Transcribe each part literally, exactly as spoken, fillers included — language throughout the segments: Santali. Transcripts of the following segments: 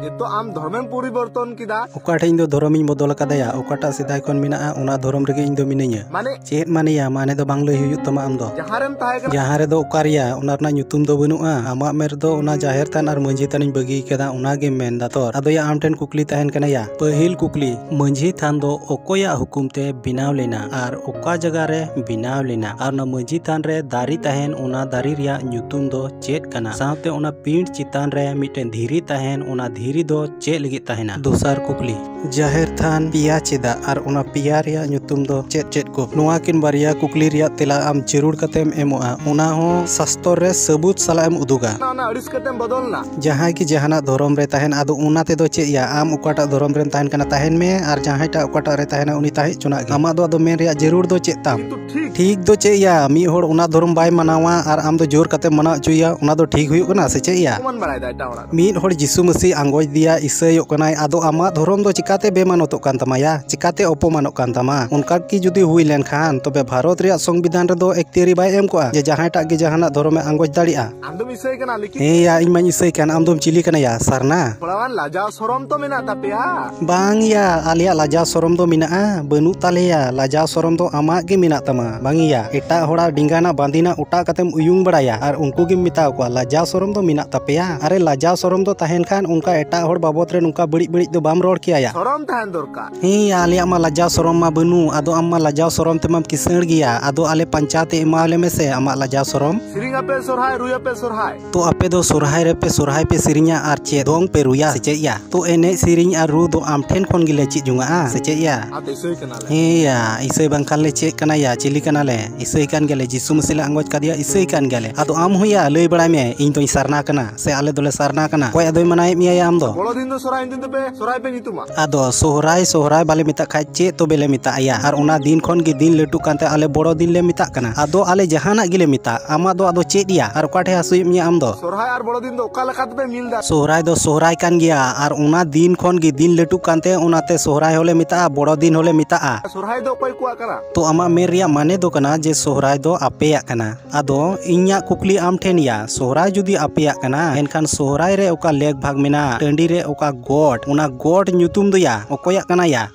ᱱᱤᱛᱚᱜ ᱟᱢ ᱫᱷᱚᱨᱢᱮᱢ ᱯᱚᱨᱤᱵᱚᱨᱛᱚᱱ ᱠᱮᱫᱟ᱾ ᱚᱠᱟ ᱴᱷᱮᱡ ᱤᱧ ᱫᱚ ᱫᱷᱚᱨᱚᱢᱤᱧ ᱵᱚᱫᱚᱞ ᱟᱠᱟᱫᱟᱭᱟ? ᱚᱠᱟᱴᱟᱜ ᱥᱮᱫᱟᱭ ᱠᱷᱚᱱ ᱢᱮᱱᱟᱜᱼᱟ, ᱚᱱᱟ ᱫᱷᱚᱨᱚᱢ ᱨᱮᱜᱮ ᱤᱧ ᱫᱚ ᱢᱤᱱᱟᱹᱧᱟ᱾ ᱢᱟᱱᱮ? ᱪᱮᱫ ᱢᱟᱱᱮᱭᱟ? ᱢᱟᱱᱮ ᱫᱚ ᱵᱟᱝ ᱞᱟᱹᱭ ᱦᱩᱭᱩᱜ ᱛᱟᱢᱟ ᱟᱢ ᱫᱚ᱾ ᱡᱟᱦᱟᱸ ᱨᱮᱢ ᱛᱟᱦᱮᱸ ᱠᱟᱱᱟ᱾ ᱡᱟᱦᱟᱸ ᱨᱮᱫᱚ ᱚᱠᱟ ᱨᱮᱭᱟ? ᱚᱱᱟ ᱨᱮᱱᱟᱜ ᱧᱩᱛᱩᱢ ᱫᱚ ᱵᱟᱹᱱᱩᱜᱼᱟ᱾ ᱟᱢᱟᱜ ᱢᱮᱫ ᱨᱮᱫᱚ ᱚᱱᱟ ᱡᱟᱦᱮᱨ ᱛᱷᱟᱱ ᱟᱨ ᱢᱟᱹᱡᱷᱤ ᱛᱷᱟᱱᱤᱧ ᱵᱟᱹᱜᱤ ᱟᱠᱟᱫᱟ, ᱚᱱᱟ ᱜᱮᱢ ᱢᱮᱱ ᱫᱟ ᱛᱚ? ᱟᱫᱚᱭᱟ, ᱟᱢ ᱴᱷᱮᱱ ᱠᱩᱠᱞᱤ ᱛᱟᱦᱮᱱ ᱠᱟᱱᱟ ᱭᱟ᱾ ᱯᱟᱹᱦᱤᱞ ᱠᱩᱠᱞᱤ, ᱢᱟᱹᱡᱷᱤ ᱛᱷᱟᱱ ᱫᱚ ᱚᱠᱚᱭᱟᱜ ᱦᱩᱠᱩᱢ ᱛᱮ ᱵᱮᱱᱟᱣ ᱞᱮᱱᱟ ᱟᱨ ᱚᱠᱟ ᱡᱟᱭᱜᱟ ᱨᱮ ᱵᱮᱱᱟᱣ ᱞᱮᱱᱟ? ᱟᱨ ᱚᱱᱟ ᱢᱟᱹᱡᱷᱤ ᱛᱷᱟᱱ ᱨᱮ ᱫᱟᱨᱮ ᱛᱟᱦᱮᱱ, ᱚᱱᱟ ᱫᱟᱨᱮ ᱨᱮᱭᱟᱜ ᱧᱩᱛᱩᱢ ᱫᱚ ᱪᱮᱫ ᱠᱟᱱᱟ? ᱥᱟᱶᱛᱮ ᱚᱱᱟ ᱯᱤᱸᱰ ᱪᱮᱛᱟᱱ ᱨᱮ ᱢᱤᱫᱴᱮᱱ ᱫᱷᱤᱨᱤ ᱛᱟᱦᱮᱱ, ᱚᱱᱟ ᱫᱷᱤᱨᱤ ᱫᱚ ᱪᱮᱫ ᱞᱟᱹᱜᱤᱫ ᱛᱟᱦᱮᱱᱟ? ᱫᱚᱥᱟᱨ ᱠᱩᱠᱞᱤ, ᱡᱟᱦᱮᱨ ᱛᱷᱟᱱ ᱯᱮᱭᱟ ᱪᱮᱫᱟᱜ ᱟᱨ ᱚᱱᱟ ᱯᱮᱭᱟ ᱨᱮᱭᱟᱜ ᱧᱩᱛᱩᱢ ᱫᱚ ᱪᱮᱫ ᱪᱮᱫ ᱠᱚ? ᱱᱚᱣᱟ ᱠᱤᱱ ᱵᱟᱨᱭᱟ ᱠᱩᱠᱞᱤ ᱨᱮᱭᱟᱜ ᱛᱮᱞᱟ ᱟᱢ ᱡᱟᱹᱨᱩᱲ ᱠᱟᱛᱮᱢ ᱮᱢᱚᱜᱼᱟ, ᱚᱱᱟ ᱦᱚᱸ ᱥᱟᱥᱛᱚᱨ ᱨᱮ ᱥᱟᱹᱵᱩᱛ ᱥᱟᱞᱟᱜ ᱮᱢ ᱩᱫᱩᱜᱟ᱾ ᱚᱱᱟ, ᱚᱱᱟ ᱟᱹᱲᱤᱥ ᱠᱟᱛᱮᱢ ᱵᱚᱫᱚᱞ ᱱᱟ᱾ ᱡᱟᱦᱟᱸᱭ ᱜᱮ ᱡᱟᱦᱟᱱᱟᱜ ᱫᱷᱚᱨᱚᱢ ᱨᱮ ᱛᱟᱦᱮᱱ, ᱟᱫᱚ ᱚᱱᱟ ᱛᱮᱫᱚ ᱪᱮᱫ ᱭᱟ? ᱟᱢ ᱚᱠᱟᱴᱟᱜ ᱫᱷᱚᱨᱚᱢ ᱨᱮᱢ ᱛᱟᱦᱮᱱ ᱠᱟᱱᱟ, ᱛᱟᱦᱮᱱ ᱢᱮ, ᱟᱨ ᱡᱟᱦᱟᱸᱭᱴᱟᱜ ᱚᱠᱟᱴᱟᱜ ᱨᱮ ᱛᱟᱦᱮᱱᱟ, ᱩᱱᱤ ᱛᱟᱦᱮᱸ ᱦᱚᱪᱚᱱᱟᱜ ᱜᱮ᱾ ᱟᱢᱟᱜ ᱫᱚ ᱟᱫᱚ ᱢᱮᱱ ᱨᱮᱭᱟᱜ ᱡᱟᱹᱨᱩᱲ ᱫᱚ ᱪᱮᱫ ᱛᱟᱢ? ᱠᱤᱱᱛᱩ ᱴᱷᱤᱠ᱾ ᱴᱷᱤᱠ ᱫᱚ ᱪᱮᱫ ᱭᱟ? ᱢᱤᱫ ᱦᱚᱲ ᱚᱱᱟ ᱫᱷᱚᱨᱚᱢ ᱵᱟᱭ ᱢᱟᱱᱟᱣᱟ ᱟᱨ ᱟᱢ ᱫᱚ ᱡᱳᱨ ᱠᱟᱛᱮᱢ ᱢᱟᱱᱟᱣ ᱦᱚᱪᱚᱭᱟ, ᱚᱱᱟ ᱫᱚ ᱴᱷᱤᱠ ᱦᱩᱭᱩᱜ ᱠᱟᱱᱟ ᱥᱮ ᱪᱮᱫ ᱭᱟ? ᱚᱯᱚᱢᱟᱱ ᱵᱟᱲᱟᱭᱮᱫᱟ ᱮᱴᱟᱜ ᱦᱚᱲᱟᱜ᱾ ᱢᱤᱫ ᱦᱚᱲ ᱡᱤᱥᱩ ᱢᱟᱹᱥᱤ ᱟᱸᱜᱚᱪ ᱫᱤᱭᱟ, ᱤᱥᱟᱹᱭᱚᱜ ᱠᱟᱱᱟᱭ, ᱟᱫᱚ ᱟᱢᱟᱜ ᱫᱷᱚᱨᱚᱢ ᱫᱚ ᱪᱤᱠᱟᱛᱮ ᱵᱮᱢᱟᱱᱚᱛᱚᱜ ᱠᱟᱱ ᱛᱟᱢᱟ ᱭᱟ? ᱪᱤᱠᱟᱛᱮ ᱚᱯᱚᱢᱟᱱᱚᱜ ᱠᱟᱱ ᱛᱟᱢᱟ? ᱚᱱᱠᱟ ᱜᱮ ᱡᱩᱫᱤ ᱦᱩᱭ ᱞᱮᱱᱠᱷᱟᱱ, ᱛᱚᱵᱮ ᱵᱷᱟᱨᱚᱛ ᱨᱮᱭᱟᱜ ᱥᱚᱝᱵᱤᱫᱷᱟᱱ ᱨᱮᱫᱚ ᱮᱠᱛᱤᱭᱟᱹᱨᱤ ᱵᱟᱭ ᱮᱢ ᱠᱚᱜᱼᱟ ᱡᱮ ᱡᱟᱦᱟᱸᱭᱴᱟᱜ ᱜᱮ ᱡᱟᱦᱟᱱᱟᱜ ᱫᱷᱚᱨᱚᱢᱮ ᱟᱸᱜᱚᱪ ᱫᱟᱲᱮᱭᱟᱜᱼᱟ᱾ ᱟᱢ ᱫᱚᱢ ᱤᱥᱟᱹᱭ ᱠᱟᱱᱟ, ᱞᱮᱠᱤᱱ ᱦᱮᱸ ᱭᱟ, ᱤᱧ ᱢᱟᱧ ᱤᱥᱟᱹᱭ ᱠᱟᱱ, ᱟᱢ ᱫᱚᱢ ᱪᱤᱞᱤ ᱠᱟᱱᱟ ᱭᱟ? ᱥᱟᱨᱱᱟ? ᱛᱷᱚᱲᱟᱣᱟᱱ ᱞᱟᱡᱟᱣ ᱥᱚᱨᱚᱢ ᱛᱚ ᱢᱮᱱᱟᱜ ᱛᱟᱯᱮᱭᱟ᱾ ᱵᱟᱝ ᱭᱟ, ᱟᱞᱮᱭᱟᱜ ᱞᱟᱡᱟᱣ ᱥᱚᱨᱚᱢ ᱫᱚ ᱢᱮᱱᱟᱜᱼᱟ, ᱵᱟᱹᱱᱩᱜ ᱛᱟᱞᱮᱭᱟ᱾ ᱞᱟᱡᱟᱣ ᱥᱚᱨᱚᱢ ᱫᱚ ᱟᱢᱟᱜ ᱜᱮ ᱢᱮᱱᱟᱜ ᱛᱟᱢᱟ, ᱵᱟᱝ ᱭᱟ? ᱮᱴᱟᱜ ᱦᱚᱲᱟᱜ ᱰᱮᱸᱜᱟᱱᱟᱜ ᱵᱟᱸᱫᱤᱱᱟᱜ ᱚᱴᱟᱜ ᱠᱟᱛᱮᱢ ᱩᱭᱩᱝ ᱵᱟᱲᱟᱭᱟ ᱟᱨ ᱩᱱᱠᱩ ᱜᱮᱢ ᱢᱮᱛᱟ ᱠᱚᱣᱟ, ᱞᱟᱡᱟᱣ ᱥᱚᱨᱚᱢ ᱫᱚ ᱢᱮᱱᱟᱜ ᱛᱟᱯᱮᱭᱟ? ᱟᱨᱮ, ᱞᱟᱡᱟᱣ ᱥᱚᱨᱚᱢ ᱫᱚ ᱛᱟᱦᱮᱱ ᱠᱷᱟᱱ ᱚᱱᱠᱟ ᱮᱴᱟᱜ ᱦᱚᱲ ᱵᱟᱵᱚᱫ ᱨᱮ ᱱᱚᱝᱠᱟ ᱵᱟᱹᱲᱤᱡ ᱵᱟᱹᱲᱤᱡ ᱫᱚ ᱵᱟᱢ ᱨᱚᱲ ᱠᱮᱭᱟ ᱭᱟ᱾ ᱥᱚᱨᱚᱢ ᱛᱟᱦᱮᱱ ᱫᱚᱨᱠᱟᱨ᱾ ᱦᱮᱸ ᱭᱟ, ᱟᱞᱮᱭᱟᱜ ᱢᱟ ᱞᱟᱡᱟᱣ ᱥᱚᱨᱚᱢ ᱢᱟ ᱵᱟᱹᱱᱩᱜ, ᱟᱫᱚ ᱟᱢ ᱢᱟ ᱞᱟᱡᱟᱣ ᱥᱚᱨᱚᱢ ᱛᱮᱢᱟᱢ ᱠᱤᱥᱟᱹᱬ ᱜᱮᱭᱟ, ᱟᱫᱚ ᱟᱞᱮ ᱯᱟᱧᱪᱟᱭᱮᱛ ᱮᱢᱟᱣᱟᱞᱮ ᱢᱮᱥᱮ ᱟᱢᱟᱜ ᱞᱟᱡᱟᱣ ᱥᱚᱨᱚᱢ᱾ ᱥᱮᱨᱮᱧ ᱟᱯᱮ ᱥᱚᱨᱦᱟᱭ, ᱨᱩᱭ ᱟᱯᱮ ᱥᱚᱨᱦᱟᱭ᱾ ᱛᱚ ᱟᱯᱮ ᱫᱚ ᱥᱚᱨᱦᱟᱭ ᱨᱮᱯᱮ ᱥᱚᱨᱦᱟᱭ ᱯᱮ ᱥᱮᱨᱮᱧᱟ ᱟᱨ ᱪᱮᱫ ᱫᱚᱝ ᱯᱮ ᱨᱩᱭᱟ ᱥᱮ ᱪᱮᱫ ᱭᱟ? ᱛᱚ ᱮᱱᱮᱡ ᱥᱮᱨᱮᱧ ᱟᱨ ᱨᱩ ᱫᱚ ᱟᱢ ᱴᱷᱮᱱ ᱠᱷᱚᱱ ᱜᱮᱞᱮ ᱪᱮᱫ ᱡᱚᱝᱟᱜᱼᱟ ᱥᱮ ᱪᱮᱫ ᱭᱟ? ᱟᱫᱚ ᱤᱥᱟᱹᱭ ᱠᱟᱱᱟᱞᱮ᱾ ᱦᱮᱸ ᱭᱟ, ᱤᱥᱟᱹᱭ ᱵᱟᱝᱠᱷᱟᱱ ᱞᱮ ᱪᱮᱫ ᱠᱟᱱᱟ ᱭᱟ? ᱪᱤᱞᱤ ᱠᱟᱱᱟᱞᱮ? ᱤᱥᱟᱹᱭ ᱠᱟᱱ ᱜᱮᱭᱟᱞᱮ, ᱡᱤᱥᱩ ᱢᱟᱹᱥᱤ ᱞᱮ ᱟᱸᱜᱚᱪ ᱠᱟᱫᱮᱭᱟ, ᱤᱥᱟᱹᱭ ᱠᱟᱱ ᱜᱮᱭᱟᱞᱮ᱾ ᱟᱫᱚ ᱟᱢ ᱦᱚᱸ ᱭᱟ, ᱞᱟᱹᱭ ᱵᱟᱲᱟᱭ ᱢᱮ, ᱤᱧ ᱫᱚᱧ ᱥᱟᱨᱱᱟ ᱠᱟᱱᱟ ᱥᱮ ᱟᱞᱮ ᱫᱚᱞᱮ ᱥᱟᱨᱱᱟ ᱠᱟᱱᱟ? ᱚᱠᱚᱭ ᱟᱫᱚᱭ ᱢᱟᱱᱟᱣᱮᱫ ᱢᱮᱭᱟ ᱭᱟ ᱟᱢ ᱫᱚ? ᱵᱚᱲᱚ ᱫᱤᱱ ᱫᱚ ᱥᱚᱨᱦᱟᱭ ᱧᱩᱛᱩᱢ ᱛᱮᱯᱮ, ᱥᱚᱨᱦᱟᱭ ᱯᱮ ᱧᱩᱛᱩᱢᱟ᱾ ᱫᱚ ᱥᱚᱦᱨᱟᱭ ᱥᱚᱦᱨᱟᱭ ᱵᱟᱞᱮ ᱢᱮᱛᱟᱜ ᱠᱷᱟᱡ ᱪᱮᱫ ᱛᱚᱵᱮ ᱞᱮ ᱢᱮᱛᱟᱜ ᱟᱭᱟ? ᱟᱨ ᱚᱱᱟ ᱫᱤᱱ ᱠᱷᱚᱱ ᱜᱮ ᱫᱤᱱ ᱞᱟᱹᱴᱩᱜ ᱠᱟᱱᱛᱮ ᱟᱞᱮ ᱵᱚᱲᱚ ᱫᱤᱱ ᱞᱮ ᱢᱮᱛᱟᱜ ᱠᱟᱱᱟ᱾ ᱟᱫᱚ ᱟᱞᱮ ᱡᱟᱦᱟᱱᱟᱜ ᱜᱮᱞᱮ ᱢᱮᱛᱟᱜ, ᱟᱢᱟᱜ ᱫᱚ ᱟᱫᱚ ᱪᱮᱫ ᱭᱟ? ᱟᱨ ᱚᱠᱟ ᱴᱷᱮᱡ ᱦᱟᱹᱥᱩᱭᱮᱫ ᱢᱮᱭᱟ ᱟᱢ ᱫᱚ? ᱥᱚᱦᱨᱟᱭ ᱟᱨ ᱵᱚᱲᱚ ᱫᱤᱱ ᱫᱚ ᱚᱠᱟ ᱞᱮᱠᱟ ᱛᱮᱯᱮ ᱢᱤᱞ ᱫᱟ? ᱥᱚᱦᱨᱟᱭ ᱫᱚ ᱥᱚᱦᱨᱟᱭ ᱠᱟᱱ ᱜᱮᱭᱟ, ᱟᱨ ᱚᱱᱟ ᱫᱤᱱ ᱠᱷᱚᱱ ᱜᱮ ᱫᱤᱱ ᱞᱟᱹᱴᱩᱜ ᱠᱟᱱᱛᱮ ᱚᱱᱟᱛᱮ ᱥᱚᱦᱨᱟᱭ ᱦᱚᱸᱞᱮ ᱢᱮᱛᱟᱜᱼᱟ, ᱵᱚᱲᱚ ᱫᱤᱱ ᱦᱚᱸᱞᱮ ᱢᱮᱛᱟᱜᱼᱟ᱾ ᱥᱚᱦᱨᱟᱭ ᱫᱚ ᱚᱠᱚᱭ ᱠᱚᱣᱟᱜ ᱠᱟᱱᱟ? ᱛᱚ ᱟᱢᱟᱜ ᱢᱮᱱ ᱨᱮᱭᱟᱜ ᱢᱟᱱᱮ ᱫᱚ ᱠᱟᱱᱟ ᱡᱮ ᱥᱚᱦᱨᱟᱭ ᱫᱚ ᱟᱯᱮᱭᱟᱜ ᱠᱟᱱᱟ᱾ ᱟᱫᱚ ᱤᱧᱟᱜ ᱠᱩᱠᱞᱤ ᱟᱢ ᱴᱷᱮᱱ ᱭᱟ, ᱥᱚᱦᱨᱟᱭ ᱡᱩᱫᱤ ᱟᱯᱮᱭᱟᱜ ᱠᱟᱱᱟ, ᱮᱱᱠᱷᱟᱱ ᱥᱚᱦᱨᱟᱭ ᱨᱮ ᱚᱠᱟ ᱞᱮᱠ ᱵᱷᱟᱜᱽ ᱢᱮᱱᱟᱜᱼᱟ, ᱴᱟᱺᱰᱤ ᱨᱮ ᱚᱠᱟ ᱜᱚᱴ, ᱚᱱᱟ ᱜᱚᱴ ᱧᱩᱛᱩᱢ ᱫᱚ ᱭᱟ ᱚᱠᱚᱭᱟᱜ ᱠᱟᱱᱟ ᱭᱟ?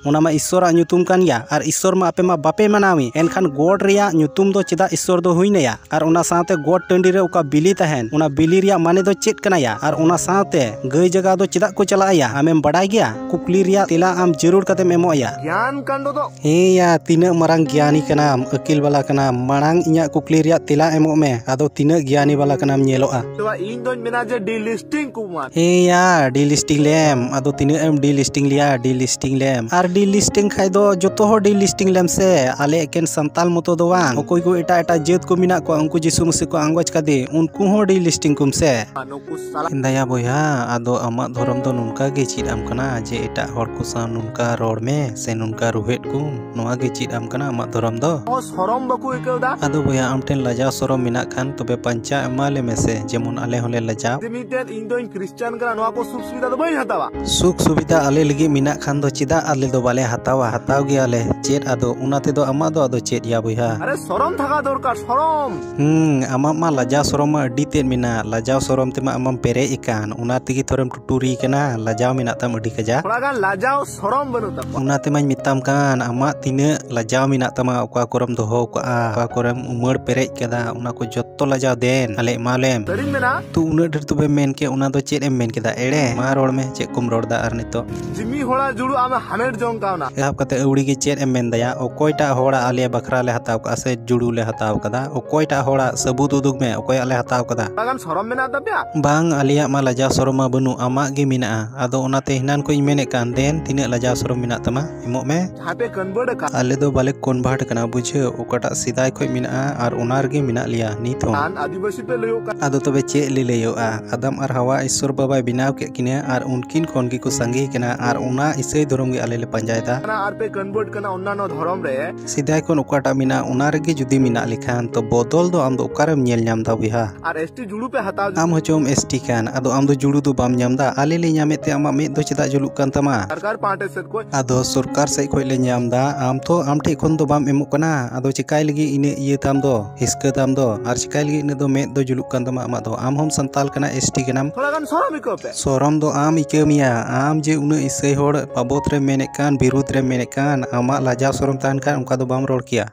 ᱚᱱᱟ ᱢᱟ ᱤᱥᱥᱚᱨᱟᱜ ᱧᱩᱛᱩᱢ ᱠᱟᱱ ᱭᱟ, ᱟᱨ ᱤᱥᱥᱚᱨ ᱢᱟ ᱟᱯᱮ ᱢᱟ ᱵᱟᱯᱮ ᱢᱟᱱᱟᱣᱤ, ᱮᱱᱠᱷᱟᱱ ᱜᱚᱴ ᱨᱮᱭᱟᱜ ᱧᱩᱛᱩᱢ ᱫᱚ ᱪᱮᱫᱟᱜ ᱤᱥᱥᱚᱨ ᱫᱚ ᱦᱩᱭᱱᱟ ᱭᱟ? ᱟᱨ ᱚᱱᱟ ᱥᱟᱶᱛᱮ ᱜᱚᱴ ᱴᱟᱺᱰᱤ ᱨᱮ ᱚᱠᱟ ᱵᱤᱞᱤ ᱛᱟᱦᱮᱱ, ᱚᱱᱟ ᱵᱤᱞᱤ ᱨᱮᱭᱟᱜ ᱢᱟᱱᱮ ᱫᱚ ᱪᱮᱫ ᱠᱟᱱᱟ ᱭᱟ? ᱟᱨ ᱚᱱᱟ ᱥᱟᱶᱛᱮ ᱜᱟᱹᱭ ᱡᱟᱜᱟᱣ ᱫᱚ ᱪᱮᱫᱟᱜ ᱠᱚ ᱪᱟᱞᱟᱜᱼᱟ ᱭᱟ? ᱟᱢᱮᱢ ᱵᱟᱰᱟᱭ ᱜᱮᱭᱟ? ᱠᱩᱠᱞᱤ ᱨᱮᱭᱟᱜ ᱛᱮᱞᱟ ᱟᱢ ᱡᱟᱹᱨᱩᱲ ᱠᱟᱛᱮᱢ ᱮᱢᱚᱜ ᱭᱟ᱾ ᱜᱮᱭᱟᱱ ᱠᱟᱱᱰᱚ ᱫᱚ ᱦᱮᱸ ᱭᱟ, ᱛᱤᱱᱟᱹᱜ ᱢᱟᱨᱟᱝ ᱜᱮᱭᱟᱱᱤ ᱠᱟᱱᱟᱢ, ᱟᱹᱠᱤᱞ ᱵᱟᱞᱟ ᱠᱟᱱᱟᱢ, ᱢᱟᱲᱟᱝ ᱤᱧᱟᱹᱜ ᱠᱩᱠᱞᱤ ᱨᱮᱭᱟᱜ ᱛᱮᱞᱟ ᱮᱢᱚᱜ ᱢᱮ, ᱟᱫᱚ ᱛᱤᱱᱟᱹᱜ ᱜᱮᱭᱟᱱᱤ ᱵᱟᱞᱟ ᱠᱟᱱᱟᱢ ᱧᱮᱞᱚᱜᱼᱟ᱾ ᱛᱚᱵᱮ ᱤᱧ ᱫᱚᱧ ᱢᱮᱱᱟ ᱡᱮ ᱰᱤᱞᱤᱥᱴᱤᱝ ᱠᱚ ᱢᱟ᱾ ᱦᱮᱸ ᱭᱟ, ᱰᱤᱞᱤᱥᱴᱤᱝ ᱞᱮᱢ, ᱟᱫᱚ ᱛᱤᱱᱟᱹᱜ ᱮᱢ ᱰᱤᱞᱤᱥᱴᱤᱝ ᱞᱮᱭᱟ, ᱰᱤᱞᱤᱥᱴᱤᱝ ᱞᱮᱢ᱾ ᱟᱨ ᱰᱤᱞᱤᱥᱴᱤᱝ ᱠᱷᱟᱡ ᱫᱚ ᱡᱚᱛᱚ ᱦᱚᱲ ᱰᱤᱞᱤᱥᱴᱤᱝ ᱞᱮᱢ ᱥᱮ, ᱟᱞᱮ ᱮᱠᱮᱱ ᱥᱟᱱᱛᱟᱞ ᱢᱚᱛᱚ ᱫᱚ ᱵᱟᱝ, ᱚᱠᱚᱭ ᱠᱚ ᱮᱴᱟᱜ ᱮᱴᱟᱜ ᱡᱟᱹᱛ ᱠᱚ ᱢᱮᱱᱟᱜ ᱠᱚᱣᱟ, ᱩᱱᱠᱩ ᱡᱤᱥᱩ ᱢᱟᱹᱥᱤ ᱠᱚ ᱟᱸᱜᱚᱪ ᱠᱟᱫᱮ, ᱩᱱᱠᱩ ᱦᱚᱸ ᱰᱤᱞᱤᱥᱴᱤᱝ ᱠᱚᱢ ᱥᱮ᱾ ᱱᱩᱠᱩ ᱥᱟᱞᱟ ᱫᱟᱭᱟ ᱵᱚᱭᱦᱟ, ᱟᱫᱚ ᱟᱢᱟᱜ ᱫᱷᱚᱨᱚᱢ ᱫᱚ ᱱᱚᱝᱠᱟ ᱜᱮ ᱪᱮᱫ ᱟᱢ ᱠᱟᱱᱟ ᱡᱮ ᱮᱴᱟᱜ ᱦᱚᱲ ᱠᱚ ᱥᱟᱶ ᱱᱚᱝᱠᱟ ᱨᱚᱲ ᱢᱮ ᱥᱮ ᱱᱚᱝᱠᱟ ᱨᱩᱦᱮᱫ ᱠᱚᱢ? ᱱᱚᱣᱟ ᱜᱮ ᱪᱮᱫ ᱟᱢ ᱠᱟᱱᱟ ᱟᱢᱟᱜ ᱫᱷᱚᱨᱚᱢ ᱫᱚ? ᱚ, ᱥᱚᱨᱚᱢ ᱵᱟᱠᱚ ᱟᱹᱭᱠᱟᱹᱣ ᱫᱟ? ᱟᱫᱚ ᱵᱚᱭᱦᱟ, ᱟᱢ ᱴᱷᱮᱱ ᱞᱟᱡᱟᱣ ᱥᱚᱨᱚᱢ ᱢᱮᱱᱟᱜ ᱠᱷᱟᱱ ᱛᱚᱵᱮ ᱯᱟᱧᱪᱟ ᱮᱢᱟ ᱞᱮ ᱢᱮᱥᱮ, ᱡᱮᱢᱚᱱ ᱟᱞᱮ ᱦᱚᱸᱞᱮ ᱞᱟᱡᱟᱣ᱾ ᱡᱮ ᱢᱤᱫᱴᱮᱱ ᱤᱧ ᱫᱚᱧ ᱠᱷᱨᱤᱥᱪᱟᱱ ᱠᱟᱱᱟ, ᱱᱚᱣᱟ ᱠᱚ ᱥᱩᱠ ᱥᱩᱵᱤᱫᱷᱟ ᱫᱚ ᱵᱟᱹᱧ ᱦᱟᱛᱟᱣᱟ᱾ ᱥᱩᱠ ᱥᱩᱵᱤᱫᱷᱟ ᱟᱞᱮ ᱞᱟᱹᱜᱤᱫ ᱢᱮᱱᱟᱜ ᱠᱷᱟᱱ ᱫᱚ ᱪᱮᱫᱟᱜ ᱟᱞᱮ ᱫᱚ ᱵᱟᱞᱮ ᱦᱟᱛᱟᱣᱟ? ᱦᱟᱛᱟᱣ ᱜᱮᱭᱟᱞᱮ᱾ ᱪᱮᱫ ᱟᱫᱚ ᱚᱱᱟ ᱛᱮᱫᱚ ᱟᱢᱟᱜ ᱫᱚ ᱟᱫᱚ ᱪᱮᱫ ᱭᱟ ᱵᱚᱭᱦᱟ? ᱟᱨᱮ ᱥᱚᱨᱚᱢ ᱛᱷᱟᱠᱟ ᱫᱚᱨᱠᱟᱨ, ᱥᱚᱨᱚᱢ᱾ ᱦᱩᱸ, ᱟᱢᱟᱜ ᱢᱟ ᱞᱟᱡᱟᱣ ᱥᱚᱨᱚᱢ ᱢᱟ ᱟᱹᱰᱤ ᱛᱮᱫ ᱢᱮᱱᱟᱜ᱾ ᱞᱟᱡᱟᱣ ᱥᱚᱨᱚᱢ ᱛᱮᱢᱟ ᱟᱢᱮᱢ ᱯᱮᱨᱮᱡ ᱟᱠᱟᱱ, ᱚᱱᱟ ᱛᱮᱜᱮ ᱛᱷᱚᱨᱮᱢ ᱴᱩᱴᱩᱨᱤ ᱠᱟᱱᱟ᱾ ᱞᱟᱡᱟᱣ ᱢᱮᱱᱟᱜ ᱛᱟᱢ ᱟᱹᱰᱤ ᱠᱟᱡᱟᱠ᱾ ᱛᱷᱚᱲᱟ ᱜᱟᱱ ᱞᱟᱡᱟᱣ ᱥᱚᱨᱚᱢ ᱵᱟᱹᱱᱩᱜ ᱛᱟᱠᱚᱣᱟ᱾ ᱚᱱᱟ ᱛᱮᱢᱟᱧ ᱢᱮᱛᱟᱢ ᱠᱟᱱ, ᱟᱢᱟᱜ ᱛᱤᱱᱟᱹᱜ ᱞᱟᱡᱟᱣ ᱢᱮᱱᱟᱜ ᱛᱟᱢᱟ, ᱚᱠᱟ ᱠᱚᱨᱮᱢ ᱫᱚᱦᱚ ᱠᱟᱜᱼᱟ, ᱚᱠᱟ ᱠᱚᱨᱮᱢ ᱩᱢᱟᱹᱲ ᱯᱮᱨᱮᱡ ᱠᱟᱫᱟ, ᱚᱱᱟ ᱠᱚ ᱡᱚᱛᱚ ᱞᱟᱡᱟᱣ ᱫᱮᱱ ᱟᱞᱮ ᱮᱢᱟ ᱞᱮᱢ᱾ ᱥᱟᱹᱨᱤᱧ ᱢᱮᱱᱟ᱾ ᱛᱚ ᱩᱱᱟᱹᱜ ᱰᱷᱮᱨ ᱛᱚᱵᱮᱢ ᱢᱮᱱ ᱠᱮᱫ, ᱚᱱᱟ ᱫᱚ ᱪᱮᱫ ᱮᱢ ᱢᱮᱱ ᱠᱮᱫᱟ? ᱮᱲᱮ? ᱢᱟ ᱨᱚᱲ ᱢᱮ, ᱪᱮᱫ ᱠᱚᱢ ᱨᱚᱲ ᱫᱟ ᱟᱨ ᱱᱤᱛᱚᱜ? ᱡᱤᱢᱤ ᱦᱚᱲᱟᱜ ᱡᱩᱲᱩ ᱟᱢᱮ ᱦᱟᱢᱮᱴ ᱡᱚᱝ ᱠᱟᱣᱱᱟ᱾ ᱮᱦᱚᱵ ᱠᱟᱛᱮ ᱟᱹᱣᱲᱤ ᱜᱮ ᱪᱮᱫ ᱮᱢ ᱢᱮᱱ ᱫᱟᱭᱟ? ᱚᱠᱚᱭᱴᱟᱜ ᱦᱚᱲᱟᱜ ᱟᱞᱮ ᱵᱟᱠᱷᱨᱟ ᱞᱮ ᱦᱟᱛᱟᱣ ᱠᱟᱜᱼᱟ ᱥᱮ ᱡᱩᱲᱩ ᱞᱮ ᱦᱟᱛᱟᱣ ᱠᱟᱫᱟ? ᱚᱠᱚᱭᱴᱟᱜ ᱦᱚᱲᱟᱜ ᱥᱟᱹᱵᱩᱛ ᱩᱫᱩᱜ ᱢᱮ, ᱚᱠᱚᱭᱟᱜ ᱞᱮ ᱦᱟᱛᱟᱣ ᱠᱟᱫᱟ? ᱛᱷᱚᱲᱟ ᱜᱟᱱ ᱥᱚᱨᱚᱢ ᱢᱮᱱᱟᱜ ᱛᱟᱯᱮᱭᱟ? ᱵᱟᱝ, ᱟᱞᱮᱭᱟᱜ ᱢᱟ ᱞᱟᱡᱟᱣ ᱥᱚᱨᱚᱢ ᱢᱟ ᱵᱟᱹᱱᱩᱜ, ᱟᱢᱟᱜ ᱜᱮ ᱢᱮᱱᱟᱜᱼᱟ᱾ ᱟᱫᱚ ᱚᱱᱟᱛᱮ ᱦᱮᱱᱟᱱ ᱠᱷᱚᱡ ᱤᱧ ᱢᱮᱱᱮᱫ ᱠᱟᱱ, ᱫᱮᱱ ᱛᱤᱱᱟᱹᱜ ᱞᱟᱡᱟᱣ ᱥᱚᱨᱚᱢ ᱢᱮᱱᱟᱜ ᱛᱟᱢᱟ, ᱮᱢᱚᱜ ᱢᱮ᱾ ᱡᱟᱦᱟᱸ ᱯᱮ convert ᱟᱠᱟᱫ᱾ ᱟᱞᱮ ᱫᱚ ᱵᱟᱞᱮ convert ᱠᱟᱱᱟ, ᱵᱩᱡᱷᱟᱹᱣ? ᱚᱠᱟᱴᱟᱜ ᱥᱮᱫᱟᱭ ᱠᱷᱚᱡ ᱢᱮᱱᱟᱜᱼᱟ ᱟᱨ ᱚᱱᱟ ᱨᱮᱜᱮ ᱢᱮᱱᱟᱜ ᱞᱮᱭᱟ ᱱᱤᱛ ᱦᱚᱸ᱾ ᱟᱱ ᱟᱹᱫᱤᱵᱟᱹᱥᱤ ᱯᱮ ᱞᱟᱹᱭᱚᱜ ᱠᱟᱱ᱾ ᱟᱫᱚ ᱛᱚᱵᱮ ᱪᱮᱫ ᱞᱮ ᱞᱟᱹᱭᱚᱜᱼᱟ? ᱟᱫᱟᱢ ᱟᱨ ᱦᱟᱣᱟ ᱤᱥᱥᱚᱨ ᱵᱟᱵᱟᱭ ᱵᱮᱱᱟᱣ ᱠᱮᱫ ᱠᱤᱱᱟᱹ ᱟᱨ ᱩᱱᱠᱤᱱ ᱠᱷᱚᱱ ᱜᱮᱠᱚ ᱥᱟᱸᱜᱮ ᱠᱟᱱᱟ ᱟᱨ ᱚᱱᱟ ᱤᱥᱟᱹᱭ ᱫᱷᱚᱨᱚᱢ ᱜᱮ ᱟᱞᱮ ᱞᱮ ᱯᱟᱸᱡᱟᱭᱮᱫᱟ᱾ ᱟᱨ ᱯᱮ ᱠᱚᱱᱵᱷᱟᱨᱴ ᱠᱟᱱᱟ ᱚᱱᱱᱟᱱᱚ ᱫᱷᱚᱨᱚᱢ ᱨᱮ᱾ ᱥᱮᱫᱟᱭ ᱠᱷᱚᱱ ᱚᱠᱟᱴᱟᱜ ᱢᱮᱱᱟᱜ, ᱚᱱᱟ ᱨᱮᱜᱮ ᱡᱩᱫᱤ ᱢᱮᱱᱟᱜ ᱞᱮᱠᱷᱟᱱ, ᱛᱚ ᱵᱚᱫᱚᱞ ᱫᱚ ᱟᱢ ᱫᱚ ᱚᱠᱟᱨᱮᱢ ᱧᱮᱞ ᱧᱟᱢ ᱮᱫᱟ ᱵᱚᱭᱦᱟ? ᱟᱨ ᱮᱥᱴᱤ ᱡᱩᱲᱩ ᱯᱮ ᱦᱟᱛᱟᱣ᱾ ᱟᱢ ᱦᱚᱪᱚᱢ ᱮᱥᱴᱤ ᱠᱟᱱ, ᱟᱫᱚ ᱟᱢ ᱫᱚ ᱡᱩᱲᱩ ᱫᱚ ᱵᱟᱢ ᱧᱟᱢ ᱮᱫᱟ? ᱟᱞᱮ ᱞᱮ ᱧᱟᱢᱮᱫ ᱛᱮ ᱟᱢᱟᱜ ᱢᱮᱫ ᱫᱚ ᱪᱮᱫᱟᱜ ᱡᱩᱞᱩᱜ ᱠᱟᱱ ᱛᱟᱢᱟ? ᱥᱚᱨᱠᱟᱨ ᱯᱟᱦᱴᱟ ᱥᱮᱫ ᱠᱷᱚᱱ᱾ ᱟᱫᱚ ᱥᱚᱨᱠᱟᱨ ᱥᱮᱫ ᱠᱷᱚᱱ ᱞᱮ ᱧᱟᱢ ᱮᱫᱟ, ᱟᱢ ᱛᱚ ᱟᱢ ᱴᱷᱮᱡ ᱠᱷᱚᱱ ᱫᱚ ᱵᱟᱢ ᱮᱢᱚᱜ ᱠᱟᱱᱟ᱾ ᱟᱫᱚ ᱪᱮᱠᱟᱭ ᱞᱟᱹᱜᱤᱫ ᱤᱱᱟᱹᱜ ᱤᱭᱟᱹ ᱛᱟᱢ ᱫᱚ, ᱦᱤᱥᱠᱟᱹ ᱛᱟᱢ ᱫᱚ, ᱟᱨ ᱪᱮᱠᱟᱭ ᱞᱟᱹᱜᱤᱫ ᱤᱱᱟᱹᱜ ᱫᱚ ᱢᱮᱫ ᱫᱚ ᱡᱩᱞᱩᱜ ᱠᱟᱱ ᱛᱟᱢᱟ ᱟᱢᱟᱜ ᱫᱚ? ᱟᱢ ᱦᱚᱸᱢ ᱥᱟᱱᱛᱟᱞ ᱠᱟᱱᱟ, ᱮᱥᱴᱤ ᱠᱟᱱᱟᱢ᱾ ᱛᱷᱚᱲᱟ ᱜᱟᱱ ᱥᱚᱨᱚᱢ ᱟᱹᱭᱠᱟᱹᱣ ᱯᱮ᱾ ᱥᱚᱨᱚᱢ ᱫᱚ ᱟᱢ ᱟᱹᱭᱠᱟᱹᱣ ᱢᱮᱭᱟ, ᱟᱢ ᱡᱮ ᱩᱱᱟᱹᱜ ᱤᱥᱟᱹᱭ ᱦᱚᱲ ᱵᱟᱵᱚᱛ ᱨᱮᱢ ᱢᱮᱱᱮᱫ ᱠᱟᱱ, ᱵᱤᱨᱩᱫᱽ ᱨᱮᱢ ᱢᱮᱱᱮᱫ ᱠᱟᱱ, ᱟᱢᱟᱜ ᱞᱟᱡᱟᱣ ᱥᱚᱨᱚᱢ ᱛᱟᱦᱮᱱ ᱠᱷᱟᱱ ᱚᱱᱠᱟ ᱫᱚ ᱵᱟᱢ ᱨᱚᱲ ᱠᱮᱭᱟ᱾